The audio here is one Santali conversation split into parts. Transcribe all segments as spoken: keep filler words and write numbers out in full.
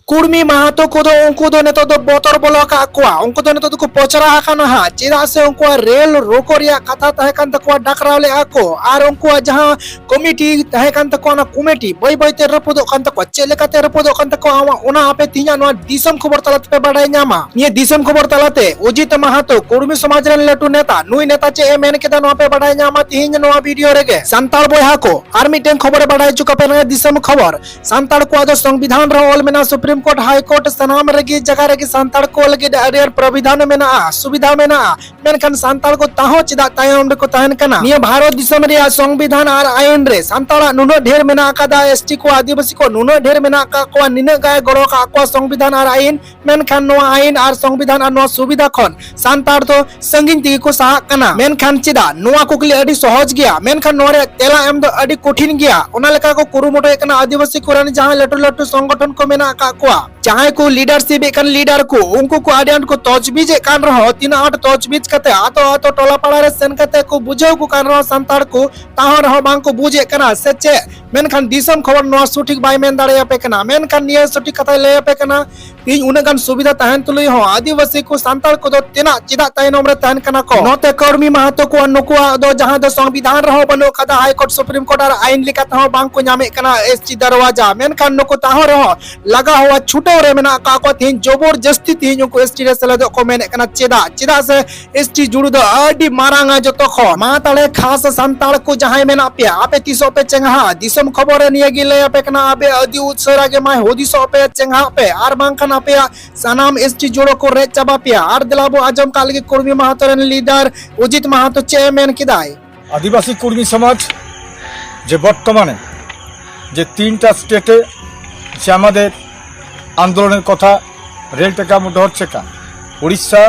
ᱠᱩᱲᱢᱤ ᱢᱟᱦᱟᱛᱚ ᱠᱚᱫᱚ ᱩᱱᱠᱩ ᱫᱚ ᱱᱤᱛᱚᱜ ᱫᱚ ᱵᱚᱛᱚᱨ ᱵᱚᱞᱚ ᱟᱠᱟᱫ ᱠᱚᱣᱟ, ᱩᱱᱠᱩ ᱫᱚ ᱱᱤᱛᱚᱜ ᱫᱚᱠᱚ ᱯᱚᱪᱨᱟ ᱟᱠᱟᱱᱟ ᱦᱟᱸᱜ, ᱪᱮᱫᱟᱜ ᱥᱮ ᱩᱱᱠᱩᱣᱟᱜ ᱨᱮᱞ ᱨᱳᱠᱚ ᱨᱮᱭᱟᱜ ᱠᱟᱛᱷᱟ ᱛᱟᱦᱮᱸ ᱠᱟᱱ ᱛᱟᱠᱚᱣᱟ, ᱰᱟᱠᱨᱟᱣ ᱞᱮᱫᱼᱟ ᱠᱚ, ᱟᱨ ᱩᱱᱠᱩᱣᱟᱜ ᱡᱟᱦᱟᱸ ᱠᱚᱢᱤᱴᱤ ᱛᱟᱦᱮᱸ ᱠᱟᱱ ᱛᱟᱠᱚᱣᱟ, ᱚᱱᱟ ᱠᱚᱢᱤᱴᱤ ᱵᱟᱹᱭ ᱵᱟᱹᱭᱛᱮ ᱨᱟᱹᱯᱩᱫᱚᱜ ᱠᱟᱱ ᱛᱟᱠᱚᱣᱟ᱾ ᱪᱮᱫ ᱞᱮᱠᱟᱛᱮ ᱨᱟᱹᱯᱩᱫᱚᱜ ᱠᱟᱱ ᱛᱟᱠᱚᱣᱟ, ᱚᱱᱟ ᱟᱯᱮ ᱛᱮᱦᱮᱧᱟᱜ ᱱᱚᱣᱟ ᱫᱤᱥᱚᱢ ᱠᱷᱚᱵᱚᱨ ᱛᱟᱞᱟ ᱛᱮᱯᱮ ᱵᱟᱰᱟᱭ ᱧᱟᱢᱟ᱾ ᱱᱤᱭᱟᱹ ᱫᱤᱥᱚᱢ ᱠᱷᱚᱵᱚᱨ ᱛᱟᱞᱟᱛᱮ ᱚᱡᱤᱛ ᱢᱟᱦᱟᱛᱚ, ᱠᱩᱲᱢᱤ ᱥᱚᱢᱟᱡᱽ ᱨᱮᱱ ᱞᱟᱹᱴᱩ ᱱᱮᱛᱟ, ᱱᱩᱭ ᱱᱮᱛᱟ ᱪᱮᱫ ᱮ ᱢᱮᱱ ᱠᱮᱫᱟ, ᱱᱚᱣᱟ ᱯᱮ ᱵᱟᱰᱟᱭ ᱧᱟᱢᱟ ᱛᱮᱦᱮᱧ ᱱᱚᱣᱟ ᱵᱷᱤᱰᱤᱭᱳ ᱨᱮᱜᱮ᱾ ᱥᱟᱱᱛᱟᱲ ᱵᱚᱭᱦᱟ ᱠᱚ, ᱟᱨ ᱢᱤᱫᱴᱮᱱ ᱠᱷᱚᱵᱚᱨᱮ ᱵᱟᱰᱟᱭ ᱦᱚᱪᱚ ᱠᱟᱯᱮ ᱠᱟᱱᱟ, ᱫᱤᱥᱚᱢ ᱠᱷᱚᱵᱚᱨ᱾ ᱥᱟᱱᱛᱟᱲ ᱠᱚᱣᱟᱜ ᱫᱚ ᱥᱚᱝᱵᱤᱫᱷᱟᱱ ᱨᱮᱦᱚᱸ ᱚᱞ ᱢᱮᱱᱟᱜᱼᱟ, ᱥᱩᱯᱨᱤᱢ ᱠᱳᱨᱴ, ᱦᱟᱭ ᱠᱳᱨᱴ, ᱥᱟᱱᱟᱢ ᱨᱮᱜᱮ ᱡᱟᱭᱜᱟ ᱨᱮᱜᱮ ᱥᱟᱱᱛᱟᱲ ᱠᱚ ᱞᱟᱹᱜᱤᱫ ᱟᱹᱰᱤ ᱟᱸᱴ ᱯᱨᱚᱵᱤᱫᱷᱟᱱ ᱢᱮᱱᱟᱜᱼᱟ, ᱥᱩᱵᱤᱫᱷᱟ ᱢᱮᱱᱟᱜᱼᱟ᱾ ᱢᱮᱱᱠᱷᱟᱱ ᱥᱟᱱᱛᱟᱲ ᱠᱚ ᱛᱟᱦᱚᱸ ᱪᱮᱫᱟᱜ ᱛᱟᱭᱚᱢ ᱨᱮᱠᱚ ᱛᱟᱦᱮᱱ ᱠᱟᱱᱟ? ᱱᱤᱭᱟᱹ ᱵᱷᱟᱨᱚᱛ ᱫᱤᱥᱚᱢ ᱨᱮᱭᱟᱜ ᱥᱚᱝᱵᱤᱫᱷᱟᱱ ᱟᱨ ᱟᱭᱤᱱ ᱨᱮ ᱥᱟᱱᱛᱟᱲᱟᱜ ᱱᱩᱱᱟᱹᱜ ᱰᱷᱮᱨ ᱢᱮᱱᱟᱜ ᱟᱠᱟᱫᱟ, ᱮᱥ ᱴᱤ ᱠᱚ, ᱟᱹᱫᱤᱵᱟᱹᱥᱤ ᱠᱚ ᱱᱩᱱᱟᱹᱜ ᱰᱷᱮᱨ ᱢᱮᱱᱟᱜ ᱟᱠᱟᱫ ᱠᱚᱣᱟ, ᱱᱤᱱᱟᱹᱜ ᱜᱟᱭ ᱜᱚᱲᱚ ᱟᱠᱟᱫ ᱠᱚᱣᱟ ᱥᱚᱝᱵᱤᱫᱷᱟᱱ ᱟᱨ ᱟᱭᱤᱱ, ᱢᱮᱱᱠᱷᱟᱱ ᱱᱚᱣᱟ ᱟᱭᱤᱱ ᱟᱨ ᱥᱚᱝᱵᱤᱫᱷᱟᱱ ᱟᱨ ᱱᱚᱣᱟ ᱥᱩᱵᱤᱫᱷᱟ ᱠᱷᱚᱱ ᱥᱟᱱᱛᱟᱲ ᱫᱚ ᱥᱟᱺᱜᱤᱧ ᱛᱮᱜᱮ ᱠᱚ ᱥᱟᱦᱟᱜ ᱠᱟᱱᱟ᱾ ᱢᱮᱱᱠᱷᱟᱱ ᱪᱮᱫᱟᱜ? ᱱᱚᱣᱟ ᱠᱩᱠᱞᱤ ᱟᱹᱰᱤ ᱥᱚᱦᱚᱡ ᱜᱮᱭᱟ, ᱢᱮᱱᱠᱷᱟᱱ ᱱᱚᱣᱟ ᱨᱮᱭᱟᱜ ᱛᱮᱞᱟ ᱮᱢ ᱫᱚ ᱟᱹᱰᱤ ᱠᱚᱴᱷᱤᱱ ᱜᱮᱭᱟ᱾ ᱚᱱᱟ ᱞᱮᱠᱟ ᱠᱚ ᱠᱩᱨᱩᱢᱩᱴᱩᱭᱮᱫ ᱠᱟᱱᱟ ᱟᱹᱫᱤᱵᱟᱹᱥᱤ ᱠᱚᱨᱮᱱ ᱡᱟᱦᱟᱸ ᱞᱟᱹᱴᱩ ᱞᱟᱹᱴᱩ ᱥᱚᱝᱜᱚᱴᱷᱚᱱ ᱠᱚ ᱢᱮᱱᱟᱜ ᱟᱠᱟᱫ ᱠᱚᱣᱟ, ᱡᱟᱦᱟᱸᱭ ᱠᱚ ᱞᱤᱰᱟᱨᱥᱤᱯ ᱮᱫ ᱠᱟᱱ ᱞᱤᱰᱟᱨ ᱠᱚ, ᱩᱱᱠᱩ ᱠᱚ ᱟᱹᱰᱤ ᱟᱸᱴ ᱠᱚ ᱛᱚᱡᱵᱤᱡ ᱮᱫ ᱠᱟᱱ ᱨᱮᱦᱚᱸ, ᱛᱤᱱᱟᱹᱜ ᱟᱸᱴ ᱛᱚᱡᱵᱤᱡ ᱠᱟᱛᱮ ᱟᱛᱳ ᱟᱛᱳ ᱴᱚᱞᱟ ᱯᱟᱲᱟ ᱨᱮ ᱥᱮᱱ ᱠᱟᱛᱮ ᱠᱚ ᱵᱩᱡᱷᱟᱹᱣ ᱠᱚ ᱠᱟᱱ ᱨᱮᱦᱚᱸ ᱥᱟᱱᱛᱟᱲ ᱠᱚ, ᱛᱟᱦᱚᱸ ᱨᱮᱦᱚᱸ ᱵᱟᱝ ᱠᱚ ᱵᱩᱡᱽ ᱮᱫ ᱠᱟᱱᱟ ᱥᱮ ᱪᱮᱫ? ᱢᱮᱱᱠᱷᱟᱱ ᱫᱤᱥᱚᱢ ᱠᱷᱚᱵᱚᱨ ᱱᱚᱣᱟ ᱥᱚᱴᱷᱤᱠ ᱵᱟᱭ ᱢᱮᱱ ᱫᱟᱲᱮᱭᱟᱯᱮ ᱠᱟᱱᱟ᱾ ᱢᱮᱱᱠᱷᱟᱱ ᱱᱤᱭᱟᱹ ᱥᱚᱴᱷᱤᱠ ᱠᱟᱛᱷᱟᱭ ᱞᱟᱹᱭ ᱟᱯᱮ ᱠᱟᱱᱟ, ᱛᱮᱦᱮᱧ ᱩᱱᱟᱹᱜ ᱜᱟᱱ ᱥᱩᱵᱤᱫᱷᱟ ᱛᱟᱦᱮᱱ ᱛᱩᱞᱩᱡ ᱦᱚᱸ ᱟᱹᱫᱤᱵᱟᱹᱥᱤ ᱠᱚ, ᱥᱟᱱᱛᱟᱲ ᱠᱚᱫᱚ ᱛᱤᱱᱟᱹᱜ ᱪᱮᱫᱟᱜ ᱛᱟᱭᱱᱚᱢ ᱨᱮ ᱛᱟᱦᱮᱱ ᱠᱟᱱᱟ ᱠᱚ? ᱱᱚᱛᱮ ᱠᱩᱲᱢᱤ ᱢᱟᱦᱟᱛᱚ ᱠᱚᱣᱟᱜ, ᱱᱩᱠᱩᱣᱟᱜ ᱫᱚ ᱡᱟᱦᱟᱸ ᱫᱚ ᱥᱚᱝᱵᱤᱫᱷᱟᱱ ᱨᱮᱦᱚᱸ ᱵᱟᱹᱱᱩᱜ ᱠᱟᱫᱟ, ᱦᱟᱭ ᱠᱳᱨᱴ, ᱥᱩᱯᱨᱤᱢ ᱠᱳᱨᱴ ᱟᱨ ᱟᱭᱤᱱ ᱞᱮᱠᱟ ᱛᱮᱦᱚᱸ ᱵᱟᱝ ᱠᱚ ᱧᱟᱢᱮᱫ ᱠᱟᱱᱟ ᱮᱥ ᱴᱤ ᱫᱟᱨᱣᱟᱡᱟ᱾ ᱢᱮᱱᱠᱷᱟᱱ ᱱᱩᱠᱩ ᱛᱟᱦᱚᱸ ᱨᱮᱦᱚᱸ ᱞᱟᱜᱟ ᱦᱚᱣᱟ ᱪᱷᱩᱴᱟᱹᱣ ᱨᱮ ᱢᱮᱱᱟᱜ ᱟᱠᱟᱫ ᱠᱚᱣᱟ᱾ ᱛᱮᱦᱮᱧ ᱡᱚᱵᱚᱨ ᱡᱟᱹᱥᱛᱤ ᱛᱮᱦᱮᱧ ᱩᱱᱠᱩ ᱮᱥ ᱴᱤ ᱨᱮ ᱥᱮᱞᱮᱫᱚᱜ ᱠᱚ ᱢᱮᱱᱮᱫ ᱠᱟᱱᱟ᱾ ᱪᱮᱫᱟᱜ? ᱪᱮᱫᱟᱜ ᱥᱮ ᱮᱥ ᱴᱤ ᱡᱩᱲᱩ ᱫᱚ ᱟᱹᱰᱤ ᱢᱟᱨᱟᱝᱟ ᱡᱚᱛᱚ ᱠᱷᱚᱱ᱾ ᱢᱟ ᱛᱟᱦᱞᱮ ᱠᱷᱟᱥ ᱥᱟᱱᱛᱟᱲ ᱠᱚ ᱡᱟᱦᱟᱸᱭ ᱢᱮᱱᱟᱜ ᱯᱮᱭᱟ, ᱟᱯᱮ ᱛᱤᱥᱚᱜ ᱯᱮ ᱪᱮᱸᱜᱷᱟᱜᱼᱟ? ᱫᱤᱥᱚᱢ ᱠᱷᱚᱵᱚᱨ ᱨᱮ ᱱᱤᱭᱟᱹ ᱜᱮ ᱞᱟᱹᱭ ᱟᱯᱮ ᱠᱟᱱᱟ, ᱟᱯᱮ ᱟᱹᱰᱤ ᱩᱥᱟᱹᱨᱟ ᱜᱮ ᱢᱟᱭ ᱦᱩᱫᱤᱥᱚᱜ ᱯᱮ, ᱪᱮᱸᱜᱷᱟᱜ ᱯᱮ, ᱟᱨ ᱵᱟᱝᱠᱷᱟᱱ ᱟᱯᱮᱭᱟᱜ ᱥᱟᱱᱟᱢ ᱮᱥ ᱴᱤ ᱡᱩᱲᱩ ᱠᱚ ᱨᱮᱡ ᱪᱟᱵᱟ ᱯᱮᱭᱟ᱾ ᱟᱨ ᱫᱮᱞᱟ ᱵᱚ ᱟᱸᱡᱚᱢ ᱠᱟᱜ ᱞᱮᱜᱮ ᱠᱩᱲᱢᱤ ᱢᱟᱦᱟᱛᱚ ᱨᱮᱱ ᱞᱤᱰᱟᱨ ᱚᱡᱤᱛ ᱢᱟᱦᱟᱛᱚ ᱪᱮᱫ ᱮ ᱢᱮᱱ ᱠᱮᱫᱟᱭ᱾ আদিবাসী কর্মী সমাজ যে বর্তমানে যে তিনটা স্টেটে যে আমাদের আন্দোলনের কথা, রেল টেকা, মোটর টেকা, উড়িষ্যা,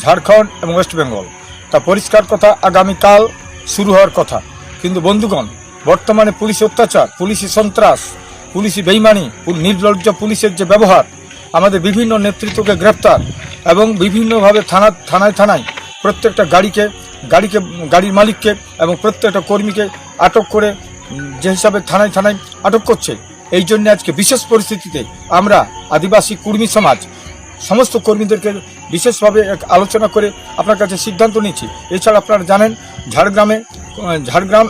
ঝাড়খণ্ড এবং ওয়েস্ট বেঙ্গল, তা পরিষ্কার কথা আগামীকাল শুরু হওয়ার কথা। কিন্তু বন্ধুগণ, বর্তমানে পুলিশ অত্যাচার, পুলিশি সন্ত্রাস, পুলিশি বেইমানি, পুল-, নির্লজ্জ পুলিশের যে ব্যবহার, আমাদের বিভিন্ন নেতৃত্বকে গ্রেপ্তার এবং বিভিন্নভাবে থানা, থানায় থানায় প্রত্যেকটা গাড়িকে, গাড়িকে, গাড়ির মালিককে এবং প্রত্যেকটা কর্মীকে আটক করে, উম, যে হিসাবে থানায় থানায় আটক করছে, এই জন্য আজকে বিশেষ পরিস্থিতিতে আমরা আদিবাসী কুর্মী সমাজ সমস্ত কর্মীদেরকে বিশেষভাবে এক আলোচনা করে আপনার কাছে সিদ্ধান্ত নিচ্ছি। এছাড়া আপনারা জানেন, ঝাড়গ্রামে আহ, ঝাড়গ্রাম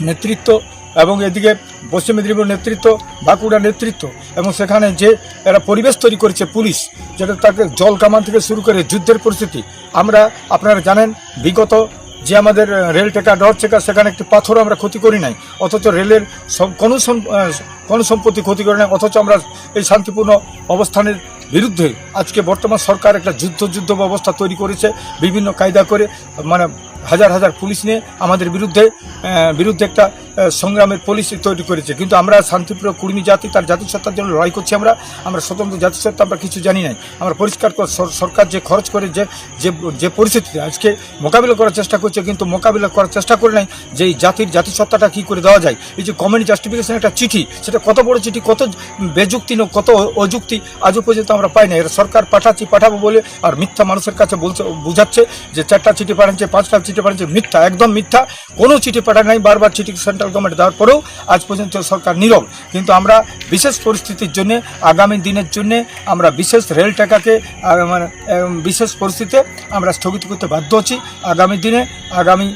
নেতৃত্ব এবং এদিকে পশ্চিম মেদিনীপুর নেতৃত্ব, বাঁকুড়া নেতৃত্ব, এবং সেখানে যে একটা পরিবেশ তৈরি করেছে পুলিশ, যেটা তাকে জল কামান থেকে শুরু করে যুদ্ধের পরিস্থিতি। আমরা, আপনারা জানেন, বিগত যে আমাদের আহ, রেল টেকা, ডর টেকা, সেখানে একটি পাথরও আমরা ক্ষতি করি নাই, অথচ রেলের সব কোনো সম- আহ, কোনো সম্পত্তি ক্ষতি করে নাই, অথচ আমরা এই শান্তিপূর্ণ অবস্থানের বিরুদ্ধে আজকে বর্তমান সরকার একটা যুদ্ধ যুদ্ধ ব্যবস্থা তৈরি করেছে, বিভিন্ন কায়দা করে, মানে, হাজার হাজার পুলিশ নিয়ে আমাদের বিরুদ্ধে আহ, বিরুদ্ধে একটা আহ, সংগ্রামের পলিসি তৈরি করেছে। কিন্তু আমরা শান্তিপ্রিয় কুর্মী জাতি, তার জাতিসত্তার জন্য লড়াই করছি। আমরা আমরা স্বতন্ত্র জাতিসত্তা আমরা কিছু জানি নাই। আমরা পরিষ্কার করে সর- সরকার যে খরচ করে, যে যে যে পরিস্থিতিতে আজকে মোকাবিলা করার চেষ্টা করছে, কিন্তু মোকাবিলা করার চেষ্টা করে নাই যে এই জাতির জাতিসত্তাটা কি করে দেওয়া যায়। এই যে কমেন্ট জাস্টিফিকেশন একটা চিঠি, সেটা কত বড় চিঠি, কত বেযুক্তি না, কত অযুক্তি, আজও পর্যন্ত আমরা পাই না। এরা সরকার পাঠাচ্ছি, পাঠাবো বলে আর মিথ্যা মানুষের কাছে বলছে, বুঝাচ্ছে যে চারটা চিঠি পাঠাচ্ছে, পাঁচটা চিঠি পাঠাচ্ছে। মিথ্যা, একদম মিথ্যা। কোনো চিঠি পাঠায় নাই। বারবার চিঠি সেন্ট্রাল গভর্নমেন্ট দেওয়ার পরেও আজ পর্যন্ত সরকার নীরব। কিন্তু আমরা বিশেষ পরিস্থিতির জন্য, আগামী দিনের জন্য আমরা বিশেষ রেল টাকাকে আহ, মানে আহ, বিশেষ পরিস্থিতিতে আমরা স্থগিত করতে বাধ্য হচ্ছি। আগামী দিনে, আগামী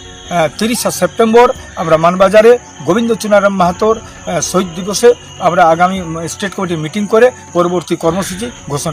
তিরিশে সেপ্টেম্বর আমরা মানবাজারে গোবিন্দ চুনারাম মাহাতোর আহ, শহীদ দিবসে আমরা আগামী স্টেট কমিটি মিটিং করে পরবর্তী কর্মসূচি ঘোষণা